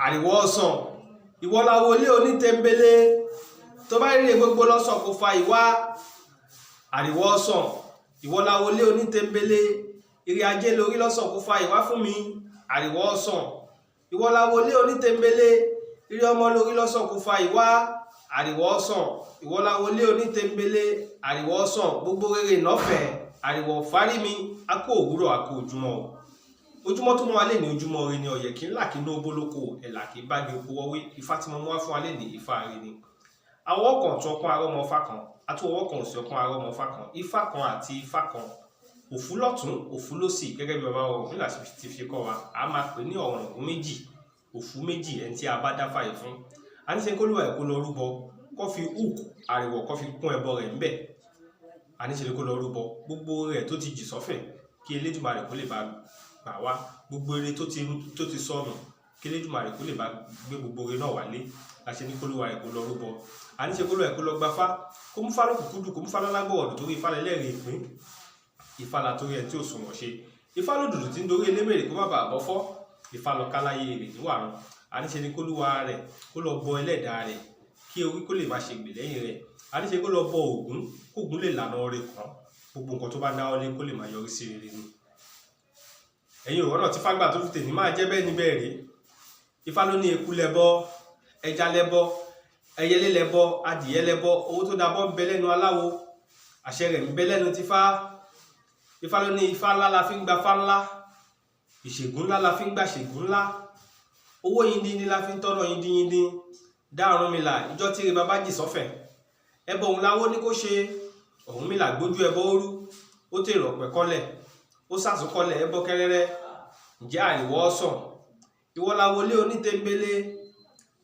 Àríwọ̀ ọ̀sán, ìwọ láwo ilé onítẹ̀mbélé, tó bá ríre gbogbo lọ́sàn kò fa ìwá. Àríwọ̀ ọ̀sán, ìwọ láwo ilé onítẹ̀mbélé, ire ajé lórí lọ́sàn kò fa ìwá fún mi. Àríwọ̀ ọ̀sán, ìwọ láwo ilé onítẹ̀mbélé, ire ọmọ lórí lọ́sàn kò fa ìwá. Àríwọ̀ ọ̀sán, ìwọ láwo ilé onítẹ̀mbélé. Àríwọ̀ ọ̀sán, gbogbo rere nọ́fẹ̀ẹ́. Àríwọ̀ fárí mi, a kú òwúrọ̀, a kú ojúmọ́ o. Ojúmọ́ tó mọ́ wa lé ní ojúmọ́ ire ni. Ọ̀yẹ̀ kí ńlá kí ní obólóko ẹ̀là kí bá gbé oko wọ́wé. Ifá tí mo mú wá fún wa lé ní ifá ire ni. Àwọ̀ kan tún ọpọ́n arọ́mọ ifá kan, àtúwọ̀wọ́ kan òsì ọpọ́n arọ́mọ ifá kan, ifá kan àti ifá kan, òfú lọ́tún, òfú lósì. Gẹ́gẹ́ bí bàbá Ọ̀rúnmìlà ti fi kọ́ wa, a máa pè ní ọ̀ràngún méjì, òfú méjì. Ẹni tí a bá dáfá yìí fún, a ní ṣe kólúwà ẹ̀ kó lọ rúbọ, kó fi hook àrìwọ̀, kó fi kún ẹbọ rẹ̀ ńbẹ̀. A ní ṣe kó lọ rúbọ, gbogbo rẹ̀ tó ti jì sọ́fẹ̀, kí Elédùmarè kó lè bá gbà wá. Gbogbo ire tó ti sọnù, kí Elédùmarè kó lè bá gbé gbogbo ire náà wálé. La ṣe ní kólúwa ẹ̀ kó lọ rúbọ. A ní ṣe kólúwa ẹ̀ kó lọ gbafá, kó mú fálọ́ kúkúdù, kó mú fálọ́ lágbọ̀wọ̀dù, torí ifá lẹ́lẹ́rìí ìpín. Ifá la torí ẹ tí ò sùnwọ̀n ṣe. Ifá lòdùdù tí ń dorí elémèrè kó má bàa bọ́fọ́. Ifá lọ káláyé rè níwàrún. A ní ṣe ni kólúwa rẹ̀ kó lọ bọ ẹlẹ́dàá rẹ̀, kí orí kó lè máa ṣègbè lẹ́yìn rẹ̀. A ní ṣe kó lọ bọ Ògún, kógún lè lànà ọrẹ kàn, gbogbo nǹkan tó bá dáwọ́ lé kó lè máa yọrí sí rere ni. Ẹ̀yin òwúrọ̀ náà tí fágbà tó fi tèmi máa jẹ́ bẹ́ẹ̀ ní bẹ́ẹ̀ rí. Ifá ló ní eku lẹ́bọ, ẹja lẹ́bọ, ẹyẹlé lẹ́bọ, adìyẹ lẹ́bọ. Owó tó dabọ́ ń bẹ lẹ́nu aláwo, àṣẹ rẹ̀ ń bẹ lẹ́nu tífá. Ifá ló ní ifá ńlá la fi ń gba fá ńlá, ìṣègùn ńlá la fi ń gbà ṣègùn ńlá, owó yindin la fi ń tọ́nà yindínyindín. Dá Ọ̀rúnmìlà ìjọ tí ire bàbá jì sọ́fẹ̀, ẹbọ òun láwó ní kó ṣe. Ọ̀rúnmìlà gbójú ẹbọ ó rú, ó tèrò ọ̀pẹ kọ́lẹ̀, ó sàsúnkọlẹ̀ ẹbọ kẹrẹrẹ. Ǹjẹ́ àríwọ̀ ọ̀sán, ìwọ láwo lé onítẹ̀mbélé,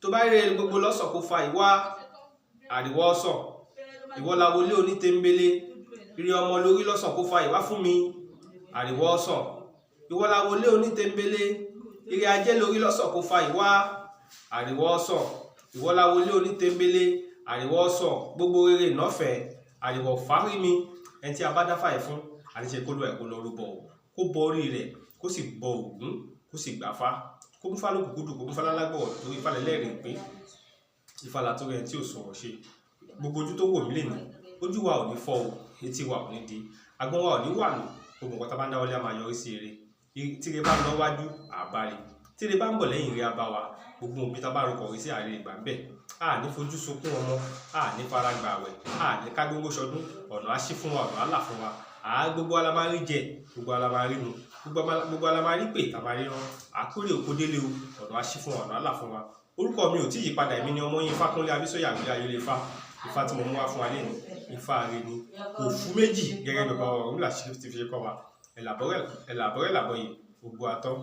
tó bá rí gbogbo lọ́sàn kó fa ìwá. Àríwọ̀ ọ̀sán, ìwọ láwo lé onítẹ̀mbélé, ire ọmọ lórí lọ́sàn kó fa ìwá fún mi. Àríwọ̀ ọ̀sán, ìwọ láwo lé onítẹ̀mbélé, ire ajé lórí lọ́sàn kó fa ìwá. Àríwọ̀ ọ̀sán, ìwọ láwo lé onítẹ̀mbélé. Àríwọ̀ ọ̀sán, gbogbo rere nọ́fẹ̀ẹ́. Àríwọ̀ fárí mi. Ẹni tí a bá dáfà ẹ̀ fún, àníṣe kó lọ ẹ̀ kó lọ rúbọ, kó bọ orí rẹ̀, kó sì bọ Ògún, kó sì gbàfá, kó mú fálókù kúdù, kó mú fálálágbọ̀wọ̀, torí ifá lẹ́lẹ́rìí ìpín. Ifá la tó rẹ̀ tí ò sọ̀rọ̀ ṣe. Gbogbo ojú tó wò mí lè ní, ojú wa ò ní fọ́ o, etí wa ò ní di, agbọ́n wa ò ní wà lò. Gbogbo nǹkan tá a bá ń dáwọ́lé á máa yọrí sí ire. Tíre bá ń lọ wájú, àbáre. Tíre bá ń bọ̀ lẹ́yìn, ire á bá wa. Gbogbo òbí tá a bá rokọ̀ rí sí àárẹ̀ ìgbà ń bẹ̀. A ní fojú sunkún ọmọ, a ní fara gbà àwẹ̀, a ní ká gbogbo sọdún. Ọ̀nà á ṣí fún wa, ọ̀nà á là fún wa. À gbogbo ala máa rí jẹ, gbogbo ala máa rí mu, gbogbo ala máa rí pè tá a máa rí rán. Àkórè òkú délé o. Ọ̀nà á ṣí fún wa, ọ̀nà á là fún wa. Orúkọ mi ò tí yí padà. Èmi ni ọmọ yín, Fákúnlé Abísóyè Àgbélé Ayọ̀lé Ifá. Ifá tí mo mú wá fún wa lẹ́nu, ifá rẹ ni, òfú méjì, gẹ́gẹ́ bí bàbá Ọ̀rúnmìlà ti fi kọ́ wa. Ẹ̀làbọ̀rẹ̀ làbọ̀yè, gbogbo àtọ́.